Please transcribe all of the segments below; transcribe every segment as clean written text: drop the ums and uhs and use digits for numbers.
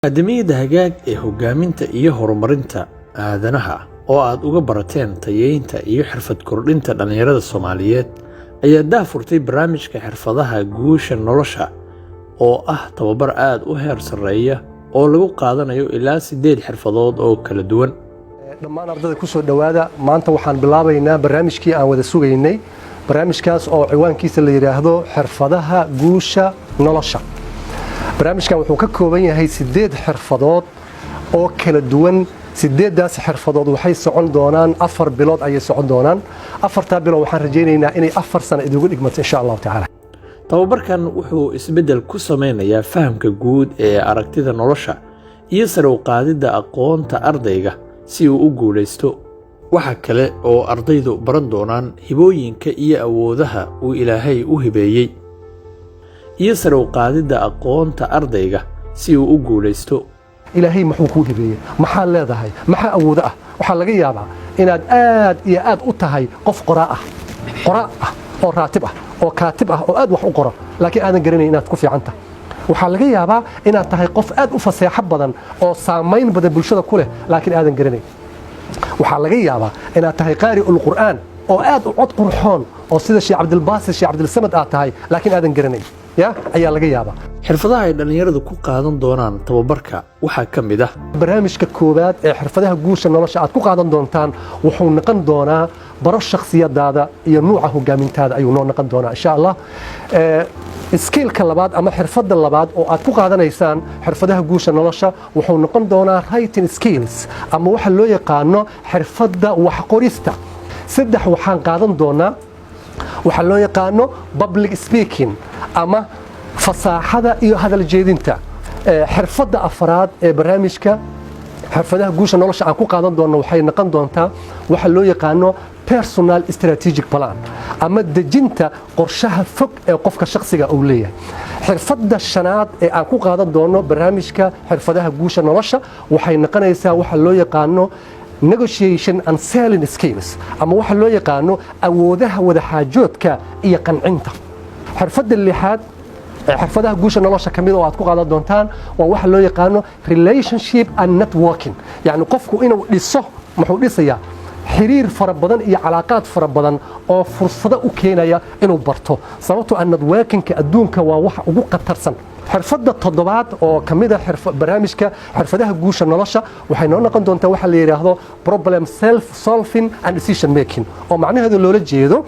Akadeemiyadda Hagaag ee Hoggaaminta iyo Horumarinta Aadanaha, oo aad uga barateen tayeynta iyo xirfad kordhinta dhalinyarada Soomaaliyeed, ayaa daahfurtay barnaamijka Xirfadaha Guusha Nolosha, oo ah tababar aad u heer sarreeya oo lagu qaadanayo ilaa 8 xirfadood oo kala duwan. Dhammaan ardayda, ku soo dhowaada. Maanta waxaan bilaabaynaa barnaamijkii aan wada sugaynay, barnaamijkaas oo ciwaankiisa la yidhaahdo Xirfadaha Guusha Nolosha. Barnaamijkan wuxuu ka kooban yahay 8 xirfadood oo kala duwan. Sideeddaas xirfadood waxay socon doonaan 4 bilood ayay socon doonaan. 4-taa bilood waxaan rajaynaynaa inay 4 sano idigu dhigmato, insha Allahu tacaala. Tababarkan wuxuu isbeddel ku sameynayaa fahamka guud ee aragtida nolosha iyo sare u qaadidda aqoonta ardayga si uu u guulaysto. Waxa kale oo ardaydu baran doonaan hibooyinka iyo awoodaha uu Ilaahay u hibeeyey iyo sare u qaadidda aqoonta ardayga si uu u guulaysto. Ilaahay muxuu kuu hibeeyey? Maxaa leedahay? Maxaa awoodo ah? Waxaa laga yaabaa inaad aad iyo aad u tahay qof qoraa ah, qoraa ah oo raatib ah oo kaatib ah oo aad wax u qoro, laakiin aadan garanayn inaad ku fiican tahay. Waxaa laga yaabaa inaad tahay qof aad u faseexo badan oo saamayn badan bulshada ku leh, laakiin aadan garanayn. Waxaa laga yaabaa inaad tahay qaari'ul Qur'aan oo aad u cod qurxoon oo sida Sheekh Cabdilbaasit, Sheekh Cabdilsamad aad tahay, laakiin aadan garanayn ya ayaa laga yaabaa. Xirfadaha ay dhallinyaradu ku qaadan doonaan tababarka waxaa ka mid ah: Barnaamijka koowaad ee Xirfadaha Guusha Nolosha aad ku qaadan doontaan wuxuu noqon doonaa Baro Shakhsiyadaada iyo Nuuca Hogaamintaada ayuu noo noqon doonaa, insha Allah. Skill-ka labaad ama xirfadda labaad oo aad ku qaadanaysaan Xirfadaha Guusha Nolosha wuxuu noqon doonaa writing skills ama waxa loo yaqaano xirfadda waxqorista. Saddex, waxaan qaadan doonaa waxaa loo yaqaano public speaking ama fasaaxada iyo hadal jeedinta. Xirfadda afraad ee barnaamijka Xirfadaha Guusha Nolosha aan ku qaadan doonno waxay noqon doontaa waxa loo yaqaano personal strategic plan ama dejinta qorshaha fog ee qofka shakhsiga uu leeyahay. Xirfadda shanaad ee aan ku qaadan doono barnaamijka Xirfadaha Guusha Nolosha waxay noqonaysaa waxa loo yaqaano negotiation and selling skills ama waxa loo yaqaano awoodaha wadaxaajoodka iyo qancinta. Xirfadda lixaad ee Xirfadaha Guusha Nolosha ka mid oo aad ku qaadan doontaan waa waxa loo yaqaano relationship and networking, yacni qofku inuu dhiso, muxuu dhisayaa xiriir fara badan iyo calaaqaad fara badan oo fursado u keenaya inuu barto, sababtoo ah networking-ka adduunka waa waxa ugu khatarsan. Xirfadda toddobaad oo ka mid a barnaamijka Xirfadaha Guusha Nolosha waxay noo noqon doontaa waxa la yidhaahdo problem self solving and decision making, oo macnaheedu loola jeedo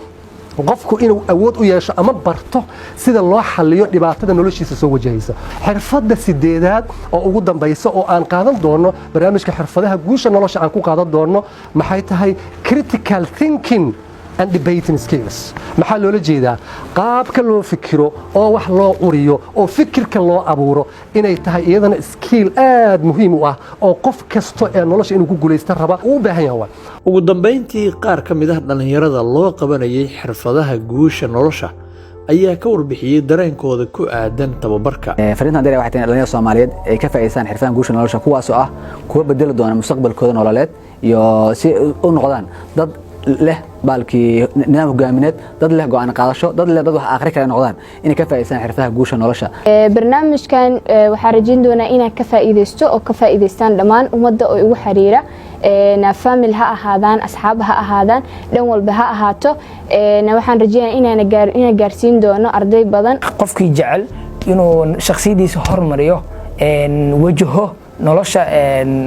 qofku inuu awood u yeesho ama barto sida loo xalliyo dhibaatada noloshiisa soo wajahaysa. Xirfadda sideedaad oo ugu dambaysa oo aan qaadan doono barnaamijka Xirfadaha Guusha Nolosha aan ku qaadan doono maxay tahay? Critical thinking and debating skills. Maxaa loola jeedaa? Qaabka loo fikiro oo wax loo curiyo oo fikirka loo abuuro inay tahay iyadana skill aad muhiim u ah oo qof kasto ee nolosha inuu ku guulaysta raba uu u baahan yahay. Ugu dambayntii, qaar ka mid ah dhallinyarada loo qabanayay Xirfadaha Guusha Nolosha ayaa ka warbixiyey dareenkooda ku aadan tababarka. Fariintan dheer waxay tahay in dhalinyarada Soomaaliyeed ay ka faa'iideystaan xirfadaha guusha nolosha, kuwaasoo ah kuwa bedeli doona mustaqbalkooda nololeed iyo si u noqdaan dad leh baalkii nidaam hogaamineed, dad leh go'aan qaadasho, dad leh dad wax akhri kale noqdaan, inay ka faa'iideystaan xirfadaha guusha nolosha. Barnaamijkan waxaa rajayn doonaa inaan ka faa'iideysto oo ka faa'iideystaan dhammaan ummadda oo igu xiriira, family ha ahaadaan, asxaab ha ahaadaan, dhan walba ha ahaato. Waxaan rajeynaya inaan gaarsiin doono arday badan. Qofkii jecel inuu shakhsiyadiisa hormariyo, wajaho nolosha,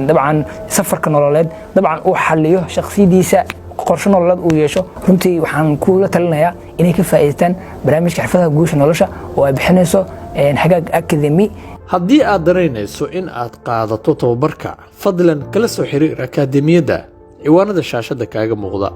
dabcan safarka nololeed, dabcan uu xaliyo shakhsiyadiisa, qorshe nololeed uu yeesho, runtii waxaan kula talinayaa inay ka faa'iidaystaan barnaamijka Xirfadaha Guusha Nolosha oo ay bixinayso Hagaag Academy. Haddii aad danaynayso in aad qaadato tababarka, fadlan kala soo xiriir akaademiyadda ciwaanada shaashadda kaaga muuqda.